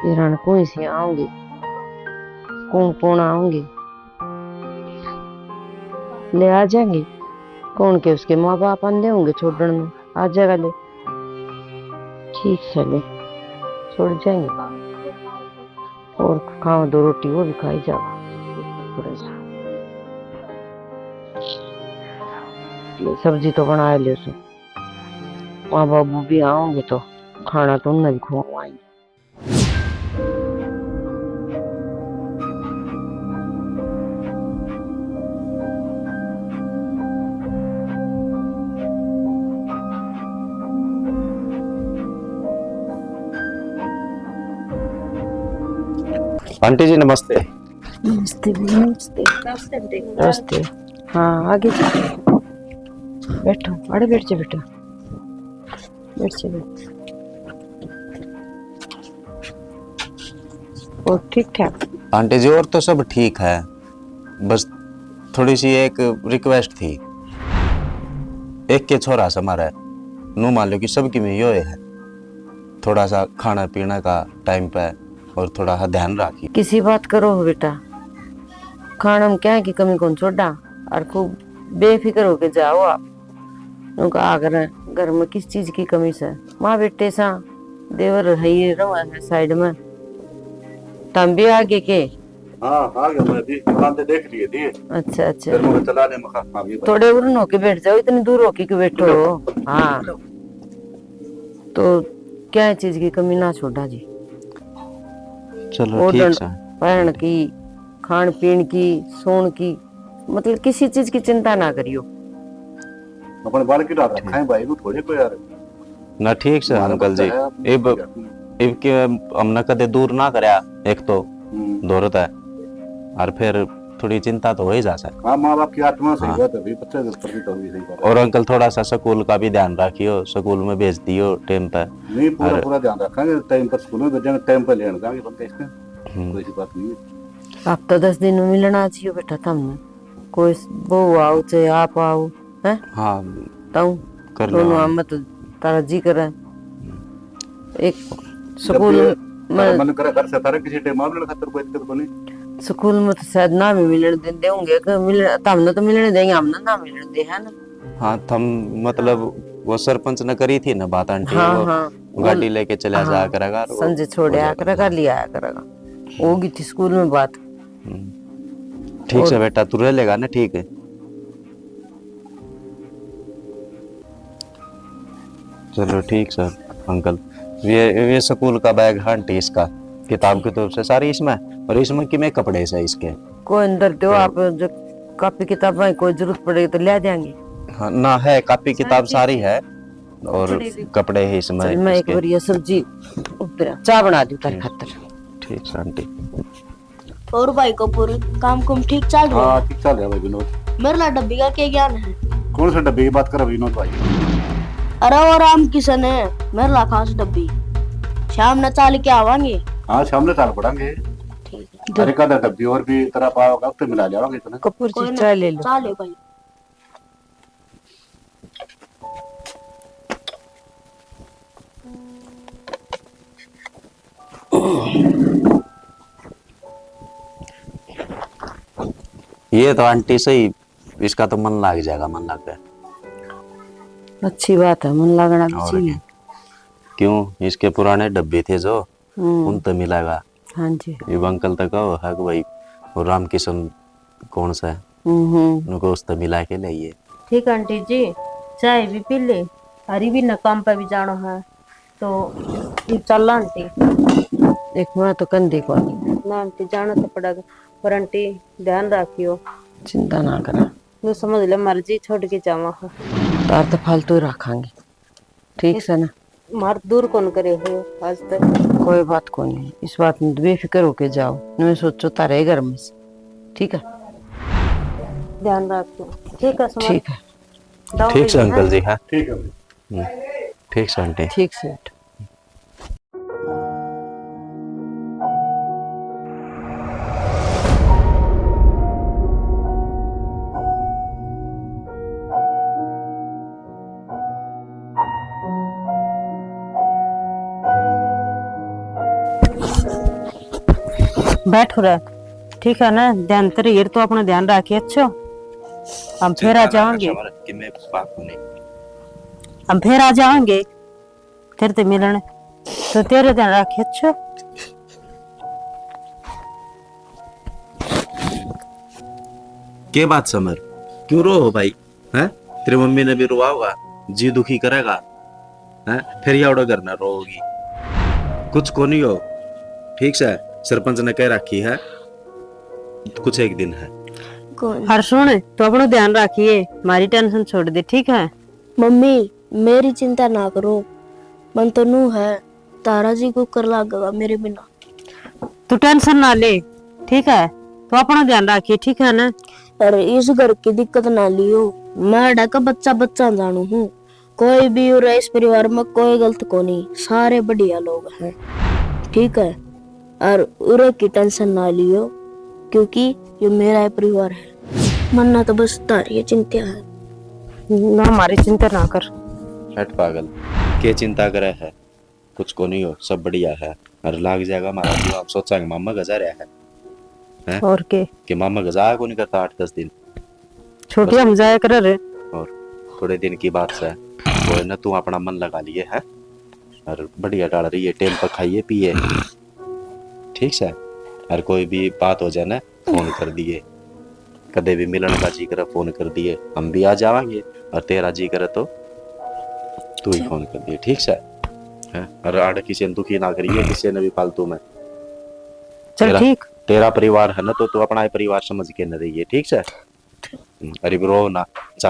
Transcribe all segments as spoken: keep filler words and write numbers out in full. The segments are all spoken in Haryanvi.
ये राण कौन सी आओगे, कौन कौन आओगे, ले आ जाएंगे। कौन के उसके माँ बाप आंदे होंगे छोड़न में, आ जाएगा ले। ठीक है ले, छोड़ जाएंगे। और खाओ दो रोटी, वो भी खाई जाओ थोड़ा सा। ये सब्जी तो बना लियो सो, माँ बाबू भी आओगे तो खाना तो उन्हें भी खुआवाएंगे। आंटी जी, नमस्ते। नमस्ते भैया, नमस्ते। नमस्ते। हाँ, आगे जा। बैठो, अरे बैठ जा बेटा, बैठ जा, बैठ। और ठीक ठाक? आंटी जी, और तो सब ठीक है, बस थोड़ी सी एक रिक्वेस्ट थी। एक के छोरा से हमारे, नू मान लो कि सबकी में यो है, थोड़ा सा खाना पीना का टाइम पे और थोड़ा सा ध्यान राखी। किसी बात करो हो बेटा, खाना में क्या की कमी कौन छोड़ा, और खूब बेफिक्र होके जाओ आप। उनका आगर घर में किस चीज की कमी से, माँ बेटे सा, देवर है ये रवा है साइड में, तम भी आगे के। हाँ, आ गया मैं भी, बरामदे देख लिए थे। अच्छा, अच्छा। फिर मैं चला ले, मैं कहा, हाँ, ये भाई। थोड़े उरन होके बैठ जाओ, इतनी दूर होके क्यों बैठो? हाँ। तो क्या चीज की कमी ना छोड़ा जी? चलो, ठीक है। पहन की, खान पीन की, सोन की, मतलब किसी चीज की चिंता ना करियो। अपने बाल की डाल रखा है भाई, वो थोड़े को यार। ना, ठीक से अंकल जी। इब इब के हमने कदे दूर ना करया, एक तो हम्म। दौरत है, और फिर थोड़ी चिंता तो हो ही जा सके। हाँ, माँ बाप की आत्मा सही बात है भाई, बच्चे के ऊपर भी तो होगी, सही बात है। और अंकल, थोड़ा सा स्कूल का भी ध्यान रखियो, स्कूल में भेज दियो टाइम पे। नहीं, पूरा, और पूरा ध्यान रखेंगे, टाइम पर स्कूल में भेजेंगे, टाइम पर लेने जाएंगे बंदे इसमें, हम्म। कोई सी बात नहीं है। आप तो दस दिन में मिलना चाहिए बेटा, तमने कोई बहू आओ चाहे आप आओ, हैं? हाँ, ताऊ कर लो, दोनों हाँ। आम तो तारा जी करे। एक स्कूल में मन करे घर से तारे किसी टाइम आप लड़का तेरे को इतने को नहीं। स्कूल में तो शायद ना भी मिलने दे, देंगे कि मिल, तो हमने तो मिलने देंगे, हमने ना मिलने दे, है ना? हाँ, थम मतलब वो सरपंच ने करी थी ना बात आंटी, हाँ, वो हाँ, गाड़ी लेके चला जाया करेगा, संजय छोड़ आया करेगा, ले आया करेगा। होगी थी स्कूल में बात। हम्म। ठीक से बेटा, तू रह लेगा ना, ठीक है? चलो ठीक सर, अंकल। ये, ये स्कूल का बैग है आंटी इसका, किताब की तरफ से सारी इसमें, और इसमें कि में कपड़े से इसके। कोई अंदर दो, आप जो कॉपी किताबें कोई जरूरत पड़ेगी तो ले जाएंगे। हाँ, ना है, कॉपी किताब सारी है और कपड़े है इसमें। चल, मैं एक बार ये सब्जी उधर चाय बना दूं तेरे खातर। ठीक सर आंटी। और भाई कपूर, काम कुम ठीक चल रहा है? हाँ, ठीक चल रहा है भाई विनोद। मेरे ला डब्बी का क्या ज्ञान है? कौन सा डब्बी की बात कर रहा विनोद भाई? अरे वो राम किशन है, मेरे ला खास डब्बी। शाम ने चाल के आवांगे। हाँ, शाम ने चाल पड़ांगे। ठीक है। अरे का डब्बी और भी तेरा पाओगा तो मिला लियावांगे इतना। कपूर जी, चाय ले लो। चाय ले भाई। ये तो आंटी सही, इसका तो मन लाग जाएगा, मन लग गया। अच्छी बात है, मन लगना भी चाहिए। क्यों, इसके पुराने डब्बे थे जो, हम्म। उन तो मिलेगा। हाँ जी। ये अंकल तक कहो है कि भाई, वो राम किशन कौन सा है? हम्म, हम्म। उनको उससे मिला के लाइए। ठीक आंटी जी, चाय भी पी ले, अरे भी न काम पे भी जाना है, तो ये चल आंटी। एक मैं तो कंधी को ना आंटी, जाना तो पड़ेगा, पर आंटी ध्यान रखियो। चिंता ना करा। नु समझ ले, मर्जी छोड़ के जावा हो। तार तो फालतू ही रखांगे, ठीक से ना? मार दूर कौन करे हो आज तक? कोई बात कोनी, इस बात में बेफिक्र होके जाओ, न्यू सोचो तारे घर में से, ठीक है? ध्यान रखो, ठीक है सुमन? ठीक है। ठीक से अंकल जी, हाँ? ठीक है। हम्म, ठीक से आंटी। ठीक से बेटा। बैठ रहा, ठीक है ना? ध्यान तेरे हीर, तो अपना ध्यान रखिए, अच्छो। हम फिर आ जाएंगे। कि मैं बात को नहीं। हम फिर आ जाएंगे तेरे ते मिलने, तो तेरे ध्यान रखिए, अच्छो। के बात समर, क्यों रो हो भाई? हैं? तेरी मम्मी ने भी रोआ होगा, जी दुखी करेगा, हैं? फिर या उड़े घर ना रोओगी। कुछ को नहीं हो, ठीक से? सरपंच ने कह रखी है, कुछ एक दिन है। कौन? हर सुन, तू अपनो ध्यान रखिए, हमारी टेंशन छोड़ दे, ठीक है? मम्मी, मेरी चिंता ना करो, मन तो नू है, तारा जी कुकर लागेगा मेरे बिना। तू टेंशन ना ले, ठीक है? तू अपना ध्यान रखिए, ठीक है ना? अरे, इस घर की दिक्कत ना लियो, मैं अड़ा का बच्चा बच्चा जानू हूँ। कोई भी उरे इस परिवार में कोई गलत कोनी, सारे बढ़िया लोग हैं, ठीक है? और उरे की टेंशन ना लियो, क्योंकि ये मेरा ही परिवार है। मन्ना तो बस तारी चिंता है। ना, हमारी चिंता ना कर। हट पागल, के चिंता करे है? कुछ को नहीं हो, सब बढ़िया है। और लाग जाएगा हमारा जीवा, हम सोचांगे मामा गजा रहा है, हैं? और के? कि मामा गजा को नहीं करता आठ दस दिन। छोटी बस। हम जाया कर रे। और थोड़े दिन की बात है, वो है ना, तू अपना मन लगा लिए है, और बढ़िया डाल रही है, टेम पर खाइए पिए, ठीक से? और कोई भी बात हो जाए ना, फोन कर दिए, कदे भी मिलन का जी करे, फोन कर दिए, हम भी आ जावांगे, और तेरा जी करे तो तू ही फोन कर दिए, ठीक से? हैं? और आड़ किसी ने दुखी ना करिए, किसी ने भी फालतू में। चल, तेरा, ठीक। तेरा परिवार है ना, तो तू अपना ही परिवार समझ के न रहिए, ठीक से? अरे रो ना, जा,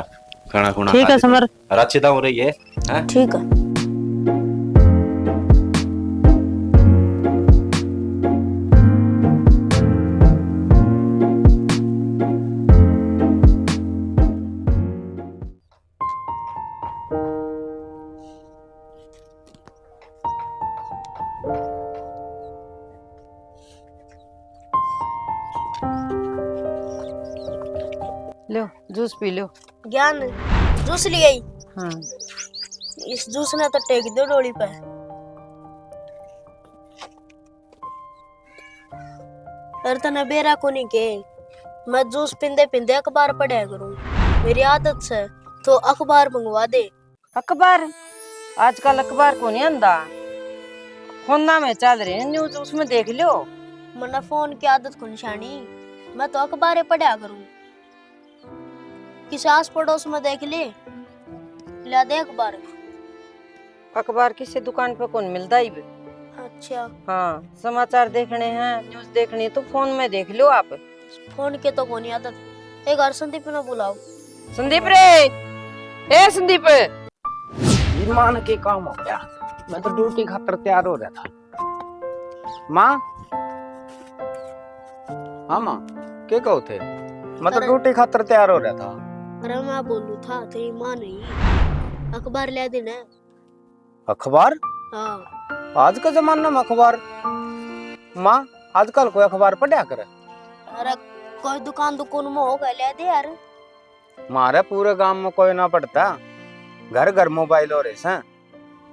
खाना खुना ठीक खा है ले। समर। और अच्छी दाव रही है, हैं? ठीक है। लो, जूस पी लो। ज्ञान, जूस ले आई। हाँ। इस जूस ने तो टेक दो डोली पे। अरे तने बेरा कोनी के, मैं जूस पींदे पींदे अखबार पढ़या करूँ। मेरी आदत से, तो अखबार मंगवा दे। अखबार? आजकल अखबार कोनी आंदा, फोना में चल रहे हैं न्यूज, उसमें देख लो। मन्ने फोन की आदत कोनी छानी, मैं तो अखबार पढ़या करूँ। किसी आस पड़ोस में देख ले, ला दे अखबार। अखबार किसी दुकान पे कोनी मिलता ही बे। अच्छा। हाँ, समाचार देखने हैं, न्यूज देखनी है तो फोन में देख लो आप। फोन के तो कोनी आदत। एक बार संदीप ने बुलाओ। संदीप रे, ए संदीप। ईमान के काम हो गया, मैं तो ड्यूटी खातर तैयार हो रहा था। माँ, हाँ माँ, के कहो थे? मैं तो अरे। ड्यूटी खातर तैयार हो रहा था। अरे मैं बोलू था, तेरी माँ नहीं, अखबार ले देना। अखबार? हाँ। आज के जमाने में अखबार? माँ, आजकल कोई अखबार पढ़या करे? अरे, कोई दुकान दुकान में होगा, ले दे यार। म्हारे पूरे गांव में कोई ना पढ़ता, घर घर मोबाइल हो रहे सै,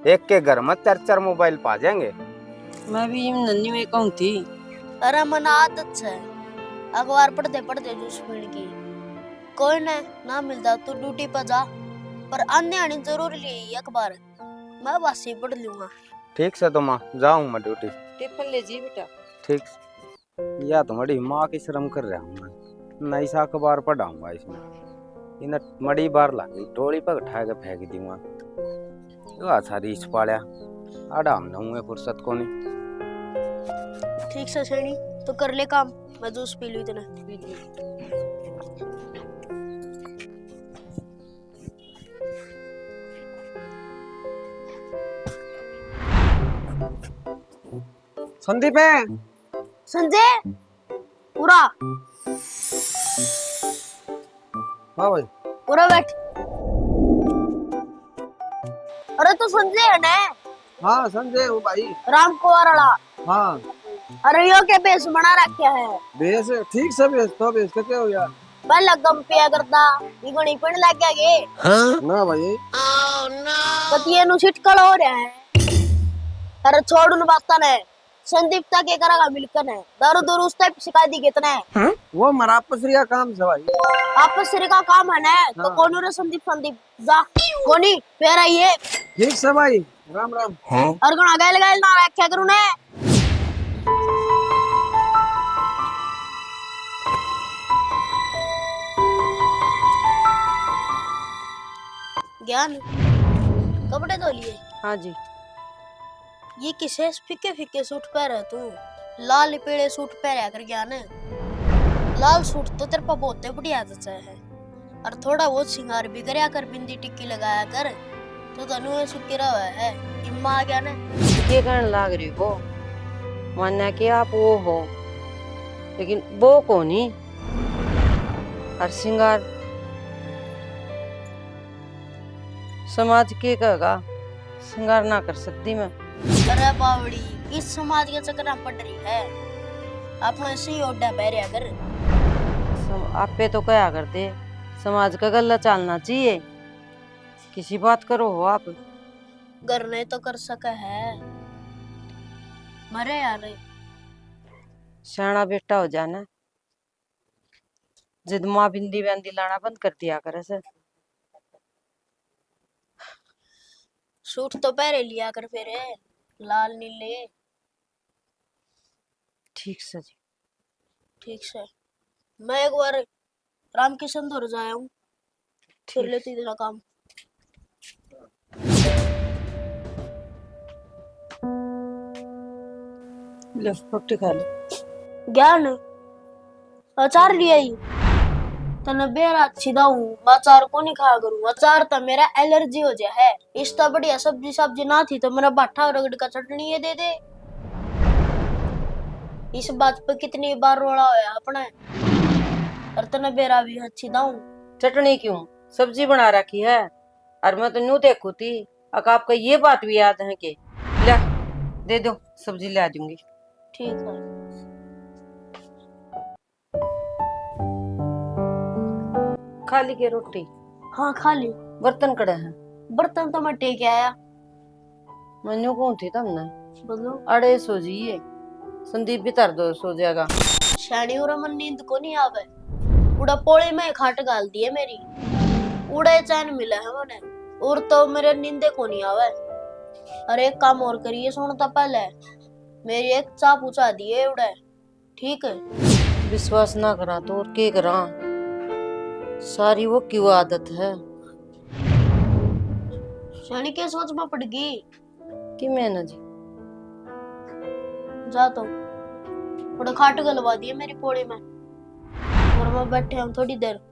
एक के घर में चार चार मोबाइल पा जाएंगे। मैं भी इम नन्नी में कहूँ थी। अरे, मन आदत है अखबार पढ़ते पढ़ते जूस पीने की, कोई ने ना मिलता तो ड्यूटी पर जा, पर आने आनी जरूर ले अखबार। मैं बस ही पढ़ लूंगा। ठीक से तो माँ, जाऊँ मैं ड्यूटी। टिफिन ले जी बेटा। ठीक। या तो मड़ी माँ की शर्म कर रहा हूँ मैं, नई सा अखबार पढ़ाऊंगा इसमें। इन्हें मड़ी बार लागी, टोली पर उठा के फेंक दूंगा। यो आ सारी इस पाल्या, आड़ा हमने हुए फुर्सत कोनी। ठीक से सैनी, तो कर ले काम, मैं जूस पी लूँ इतने। संदीप है। संजय, पूरा। हाँ भाई। पूरा बैठ। अरे तू संजय है ना? हाँ, संजय हूँ भाई। राम कुंवर वाला। हाँ। अरे यो के भेष बना रखा है? भेष ठीक से भेष तो, भेष तो क्या हो गया? पहले गम पिया करता, ये घणी पीण लग गया के? हाँ? ना भाई। कतिये नु छिटकल हो रहा है। अरे छोड़ उन बातां ने, संदीप ता के करेगा मिलकर है, दारू दारू उस टाइप सिखा दी कितने। वो हमारा आपसरी का काम से भाई। आपसरी का काम है ना, तो हाँ। कौन रे संदीप? संदीप जा कोनी, फिर आइए। ठीक से भाई, राम राम। और कौन गैल गैल ना रखा करूँ ने। ज्ञान, कपड़े धो लिए? हाँ जी। ये किसे फीके फीके सूट पहरे तू? लाल पीले सूट पहरया कर ज्ञान। लाल सूट तो तेरे पे बहुत बढ़िया जचा है। और थोड़ा बहुत सिंगार भी करया कर, बिंदी टिक्की लगाया कर, तो तनु ये सुखी रहे है। इम्मा आ गया ना। के कहन लाग रही हो? मान्या कि आप वो हो, लेकिन वो कोनी। और सिंगार समाज के कहेगा, सिंगार ना कर सकती मैं। अरे बावड़ी, किस समाज के चक्कर में पड़ रही है? अपना सही ओढ़ा पहरया कर। सम-, आपे तो कहा करते, समाज का गला चालना चाहिए। किसी बात करो हो आप। घर नहीं तो कर सके है। मरे यार। सियाणा बेटा हो जाना। जद माँ बिंदी ब्यांदी लाना बंद कर दिया करे से। सूट तो पहरे लिया कर फिर, लाल नीले। ठीक से जी। ठीक से। मैं एक बार रामकिशन धोर जाया हूँ, फिर ठीक। लेती तेरा काम। ले, रोटी खा ले। ज्ञान, अचार ले आई। तने बेरा अच्छी दाऊं, मैं अचार को नहीं खाया करूं। अचार तो मेरा एलर्जी हो जाए है। इस तो बढ़िया सब्जी, सब्जी ना थी तो मेरा बाठा और रगड़ का चटनी ये दे दे। इस बात पे कितनी बार रोला होया अपने। और तने बेरा भी अच्छी दाऊं। चटनी क्यों? सब्जी बना रखी है। और मैं तो न्यू देखू थी, अक आपका ये बात भी याद है के? ले, दे दो, सब्जी ले आ दूंगी। ठीक है। खा ली के रोटी? हाँ, खा ली। बर्तन कड़े हैं? बर्तन तो मैं टेक आया। मैं न्यू कहूं थी तमने। बोलो। अड़े सो जाइए, संदीप भी तर दो सो जाएगा। शानी, उरे मन नींद को नहीं आवे। उड़ा पोले में खाट घाल दिए मेरी। उड़े चैन मिले है मने। और तो मेरे नींदे को नहीं आवे। अरे एक काम और करिए, सुन तो पहले। मेरी एक चाह पूछा दिए उड़े। ठीक है। विश्वास ना करा तो और के करा, सारी वो क्यों आदत है। शानी के सोच में पड़ गई। कि मैं ना जी। जा तो। थोड़ा खाट गलवा दिए मेरी पौड़ी में। और मैं बैठे हूँ थोड़ी देर।